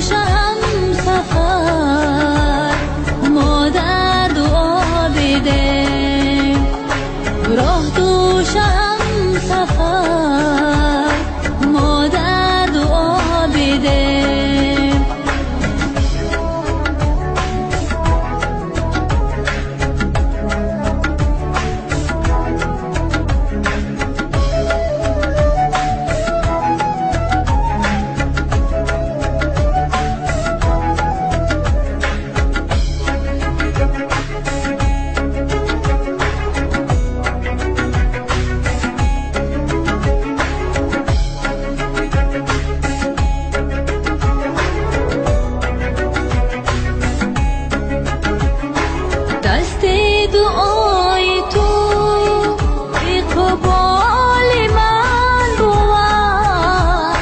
دوش هم سفر مادر دعا بده راه دوش هم سفر مادر دعا بده. دست دعای تو اقبال من بود،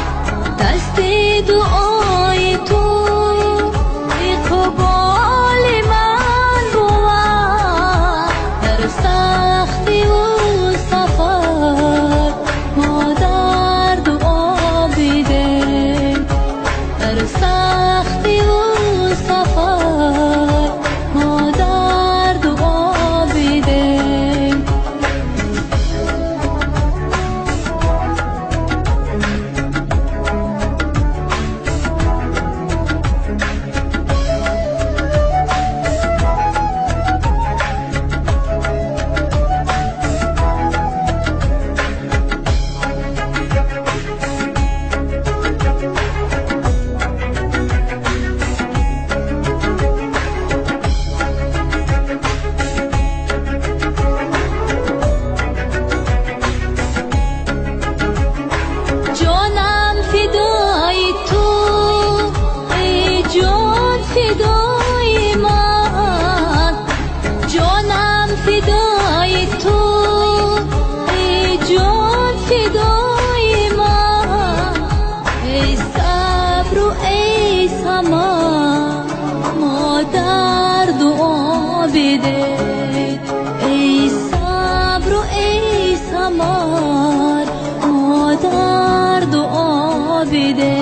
دست دعای تو اقبال من بود، در سختی و سفر مادر دعا بده، در سختی و سفر مادر دعا بده. جانم فدای تو ای جان فدای من، جانم فدای تو ای جان فدای من، ای صبر و ای سما مادر دعا بده، ای صبر و ای سمر مادر دعا بده.